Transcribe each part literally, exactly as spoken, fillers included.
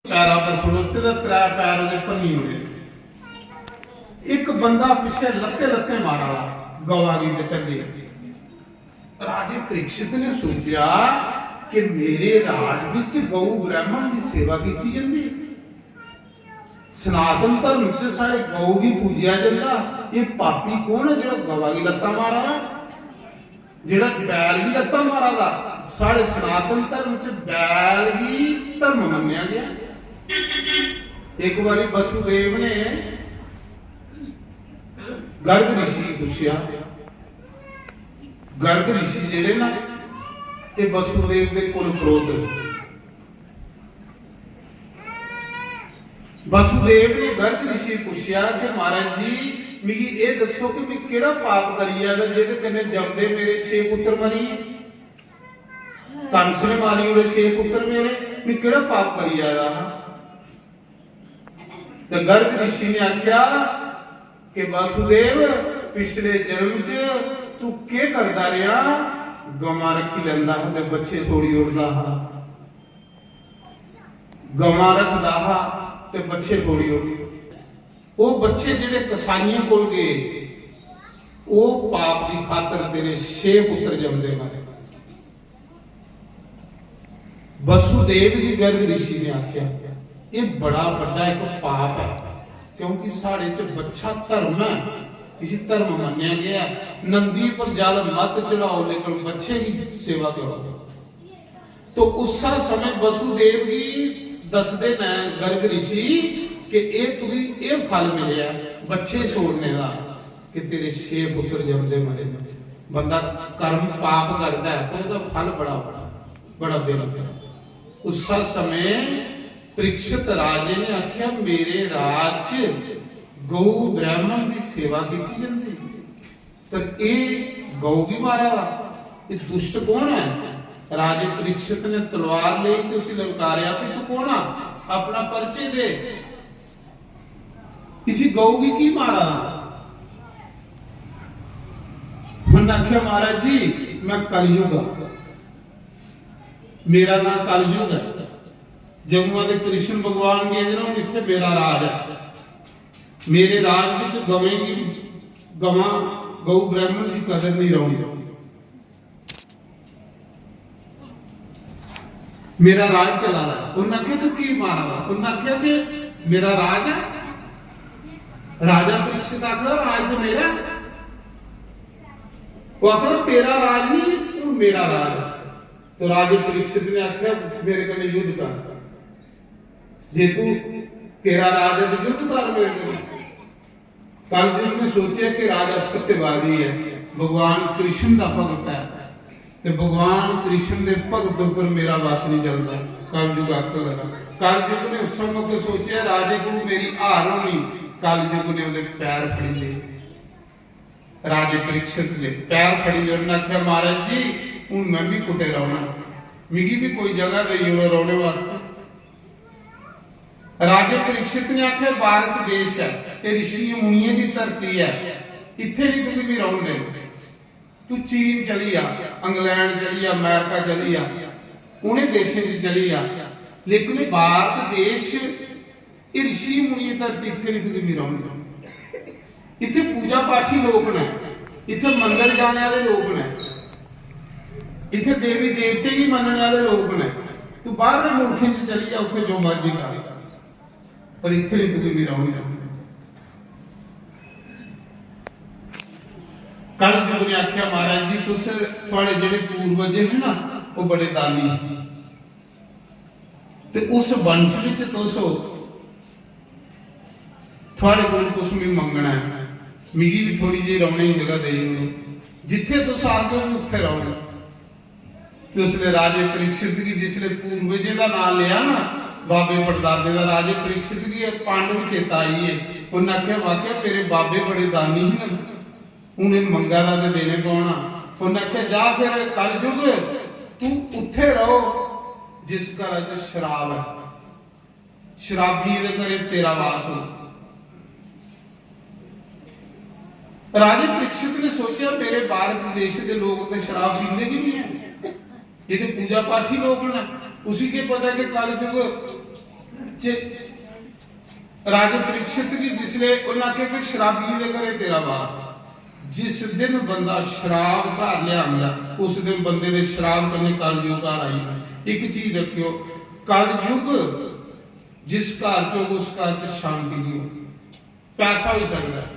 पैरा पर खड़ोते ते त्रै पैर ओह्दे भन्नी ओड़े। इक बंदा पिच्छे लत्ते लत्ते मारा दा गवा गी ते ढग्गे। राजे परीक्षित ने सोचेआ कि मेरे राज विच गौ ब्राह्मण दी सेवा कीती जंदी। सनातन धर्म च साढ़े गौ गी पूजेआ जंदा। एह् पापी कौन ऐ जेह्ड़ा गवा गी लत्ता मारा दा, जेह्ड़ा बैल गी लत्ता मारा दा? साढ़े सनातन धर्म च बैल गी धर्म मन्नेआ गेआ। इक बारी वसुदेव ने गर्ग ऋषि गी पुच्छेआ, गर्ग ऋषि जेह्ड़े ना, ते वसुदेव दे कुल पुरोध। वसुदेव ने गर्ग ऋषि गी पुच्छेआ कि महाराज जी, मिगी एह् दस्सो कि मैं केह्ड़ा पाप करी आए दा जेह्दे कन्नै जमदे मेरे छे पुत्र मरी गे? कंस ने मारी ओड़े छे पुत्र मेरे, मैं केह्ड़ा पाप करी आए दा हा? ते गर्ग ऋषि ने आख्या कि वासुदेव, पिछले जन्म च तू केह् करदा रेहा? गवां रखी लैंदा हा ते बच्चे छोड़ी ओड़दा हा। गवां रखदा हा ते बच्चे छोड़ी ओड़े। ओह् बच्चे जेह्ड़े कसाइयें कोल गे, ओह् पाप दी खातर तेरे छे पुत्र जमदे मरे। वसुदेव गी गर्ग ऋषि ने आख्या, "एह् बड़ा बड्डा इक पाप ऐ, क्योंकि साढ़े च बच्छा धर्म ऐ, इसी धर्म मन्नेआ गेआ ऐ। नंदी पर जल मत चढ़ाओ, लेकिन बच्छे गी सेवा करो।" तो उस्सै समय वसुदेव गी दसदे न गर्ग ऋषि कि एह् तुगी एह् फल मिलेआ बच्छे छोड़ने दा कि तेरे छे पुत्र जमदे मरे। बंदा कर्म पाप करदा ऐ, ओह्दा फल बड़ा, बड़ा भयंकर। उस्सै समय परीक्षित राजे ने आख्या, "मेरे राज च गौ ब्राह्मण दी सेवा कीती जंदी, पर एह् गौ गी मारा दा, एह् दुष्ट कौन ऐ?" राजे परीक्षित ने तलवार लेई ते उसी ललकारेआ, "भी तू कौन आ? अपना परिचय दे, इसी गौ गी की मारा दा?" उन्नै आखेआ, "महाराज जी, मैं कलयुग आ, मेरा नां कलयुग ऐ। जदुआं दे कृष्ण भगवान गेदे न, हून इत्थै मेरा राज ऐ। मेरे राज बिच गवें गी, गवां, गौ ब्राह्मण दी कदर नहीं रौहनी।" मेरा राज चला दा। उन्नै आखेआ, "तू की मारा दा?" उन्नै आखेआ कि मेरा राज ऐ। राजा परीक्षित आखदा, "राज तो मेरा ऐ।" ओह् आखदा, "तेरा राज नहीं, हून मेरा राज ऐ।" तो राजे परीक्षित ने आखेआ, "मेरे कन्नै युद्ध कर, जे तू, तेरा राज ऐ तो युद्ध कर मेरे कन्नै।" कलयुग ने सोचेआ कि राजा सत्यवादी ऐ, भगवान कृष्ण दा भगत ऐ, ते भगवान कृष्ण दे भगत उप्पर मेरा बस नहीं चलदा। कलयुग आखन लगा। कलयुग ने उस मौके सोचेआ, राजे कोलू मेरी हार होनी। कलयुग ने ओहदे पैर फड़ी ले। राजे परीक्षित दे पैर फड़ी ले, उन्नै आखेआ, "महाराज जी, हून मैं भी कुतै रौहना, मिगी भी कोई जगह देई ओड़ो रौहने वास्तै।" राजे परीक्षित ने आखेआ, "भारत देश ऐ, एह् ऋषियें मुनियें दी धरती ऐ, इत्थै नहीं तुगी मी रौहन देना। तू चीन चली जा, इंग्लैंड चली जा, अमेरिका चली जा, उ'नें देशें च चली जा, लेकिन एह् भारत देश, एह् ऋषि मुनियें दी धरती, इत्थै नहीं तुगी मी रौहन देना।" इत्थै पूजा पाठी लोक न, इत्थै मंदर जाने आह्ले लोक न, इत्थै देवी देवते गी मन्नने आह्ले लोक न। तू बाहर दे मुल्खें च चली जा, उत्थै जो मर्जी कर, पर इत्थै नहीं तुगी मी रौहन देना। कलयुग ने आखेआ, "महाराज जी, तुस, थुआड़े जेह्ड़े पूर्वज हे ना, ओह् बड़े दानी हे। ते उस वंश विच तुस हो, थुआड़े कोल कुछ मी मंगना ऐ, मिगी भी थोड़ी जेही रौहने दी जगह देई ओड़ो, जित्थे तुस आखगे मी उत्थे रौहना।" ते उसले राजे परीक्षित गी जिसले पूर्वजें दा नां लेआ ना, बाबे पड़दादे दा, राजे परीक्षित गी एह् पांडव चेता आई गे। उन्नै आखेआ, "वाकई मेरे बाबे बड़े दानी हे ना।" हून एह् मंगा दा ते देने पौना। उन्नै आखेआ, "जा फिर कलयुग तू उत्थे रहो जिस घरा च शराब ऐ, शराबियें दे घरे तेरा वास हो।" राजे परीक्षित ने सोचेआ, "मेरे भारत देश दे लोक ते शराब पींदे गै नहीं है, ये ते पूजा पाठी लोक न, उसी केह् पता कि कलयुग जे राजे परीक्षित गी जिसले उन्हें आखेआ कि शराबियें दे घरें तेरा वास, जिस दिन बंदा शराब घर लिआंदा, उस दिन बंदे दे शराब कन्नै कलयुग घर आई जंदा। इक चीज रक्खेओ, कलयुग जिस घर च होग, उस घर च शांति नहीं होग। पैसा होई सकदा है,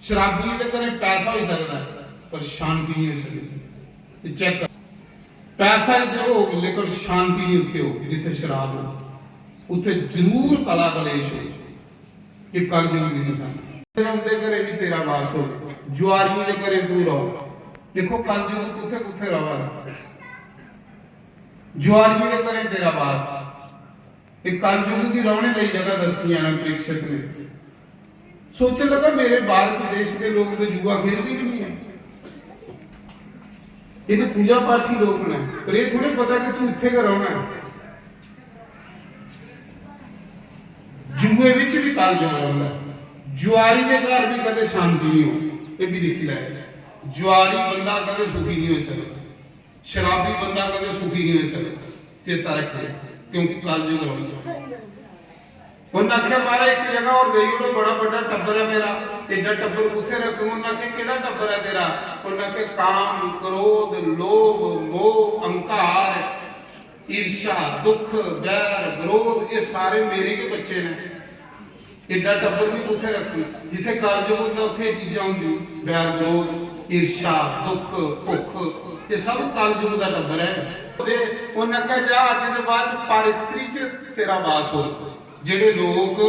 शराबियें दे घरें पैसा होई सकदा है, पर शांति नहीं होई सकदी। ते चेक कर, पैसा इत्थै होग, लेकिन शांति नहीं उत्थै होग जित्थै शराब होग। उत्थै जरूर कला कलेश होग। ये कलयुग दी निशानी। उंदे घरें भी तेरा वास होग, जुआरियें दे घरें तू रहो। देखो, कलयुग कुत्थै कुत्थै रवा दा। जुआरियें दे घरें तेरा वास। ते कलयुग गी रौहने लेई जगह दस्सी ऐ परीक्षित ने। सोचन लगा, मेरे भारत देश के लोग तो जुआ खेलते भी नहीं है, ये तो पूजा पाठी लोग ने, पर ये थोड़े पता कि तू इत्थे गै रौहना है। जुए विच भी कलयुग रौहना है। जुआरी दे घर भी कदे शांति नहीं हो, ये भी देखी लै। जुआरी बंदा कदे सुखी नहीं हो सकता, शराबी बंदा कदे सुखी नहीं हो सकता। चेता रखिए, क्योंकि कलयुग रौहना। उन्हें आख्या, महाराज, एक जगह और देई ओड़ो, बड़ा बड़ा टब्बर है मेरा, एडा टब्बर कुत्थे रखूं? उन्हें आख्या, केड़ा टब्बर है तेरा? उन्हें आख्या, काम, क्रोध, लोभ, मोह, अहंकार, ईर्ष्या, दुख, बैर, विरोध, ये सारे मेरे के बच्चे ने। एडा टब्बर भी कुत्थे रखूं? जिथे कलयुग होंदा, उत्थे ये चीजां होंदियां, बैर, विरोध, ईर्ष्या, दुख, भुख, ये सब कलयुग का टब्बर है। ते उन्हें आख्या, जा, अज्ज दे बाद च पर स्त्री च तेरा वास हो। जेड़े लोग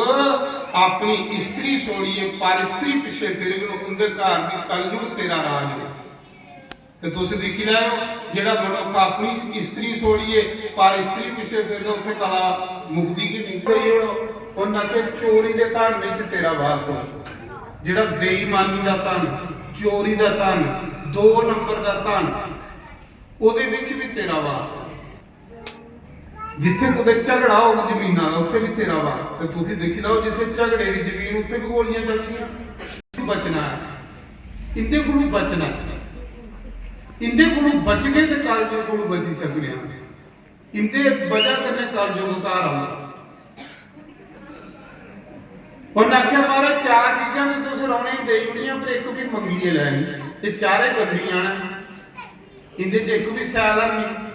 अपनी स्त्री छोड़िए पर स्त्री पिछे फिरगन, उंदे घर भी कलयुग तेरा राज हो। ते तुस दिक्खी लैओ, जेड़ा मनुख अपनी स्त्री छोड़िए पर स्त्री पिछे फिरदा, उत्थे कला मुकदी कि नहीं? कोई ओह्, उन्हें आखेआ, चोरी दे धन विच तेरा वास हो। जेड़ा बेईमानी दा धन, चोरी दा धन, दो नंबर दा धन, ओह्दे विच भी तेरा वास हो। जिथे कुते झगड़ा होग जमीना दा, उत्थे भी तेरा वास। ते तुसी दिक्खी लैओ, जिथे झगड़े दी जमीन, उत्थे भी गोलियां चलदियां। बचना ऐ, इंदे कोलू बचना ऐ। इंदे कोलू बचगे ते कलयुग कोलू बची सकने आं। इंदे वजह कन्नै कलयुग घर औंदा। उन्नै आखेआ, "महाराज, चार चीजां ते तुस रौह्ने गी देई ओड़ियां, पर इक भी मंगियै लैनी। एह् चारे गंदियां न, इंदे च इक भी सैल है नहीं।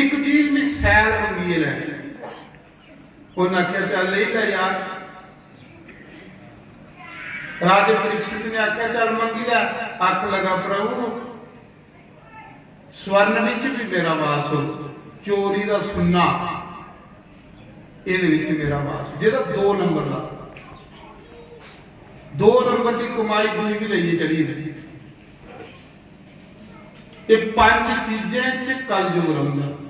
इक चीज भी सैल मंगियै लैनी।" उन्नै आखेआ, "चल, लेई लै यार।" राजे परीक्षित ने आखेआ, "चल, मंगी लै।" आख लगा, "प्रभु, स्वर्ण विच भी मेरा वास हो, चोरी दा सुन्ना, एहदे विच मेरा वास हो।" जेह्ड़ा दो नंबर दा, दो नंबर दी कमाई दूई भी लेइयै चढ़ी दी। ये पंज चीजें च कलयुग रौंह्दा।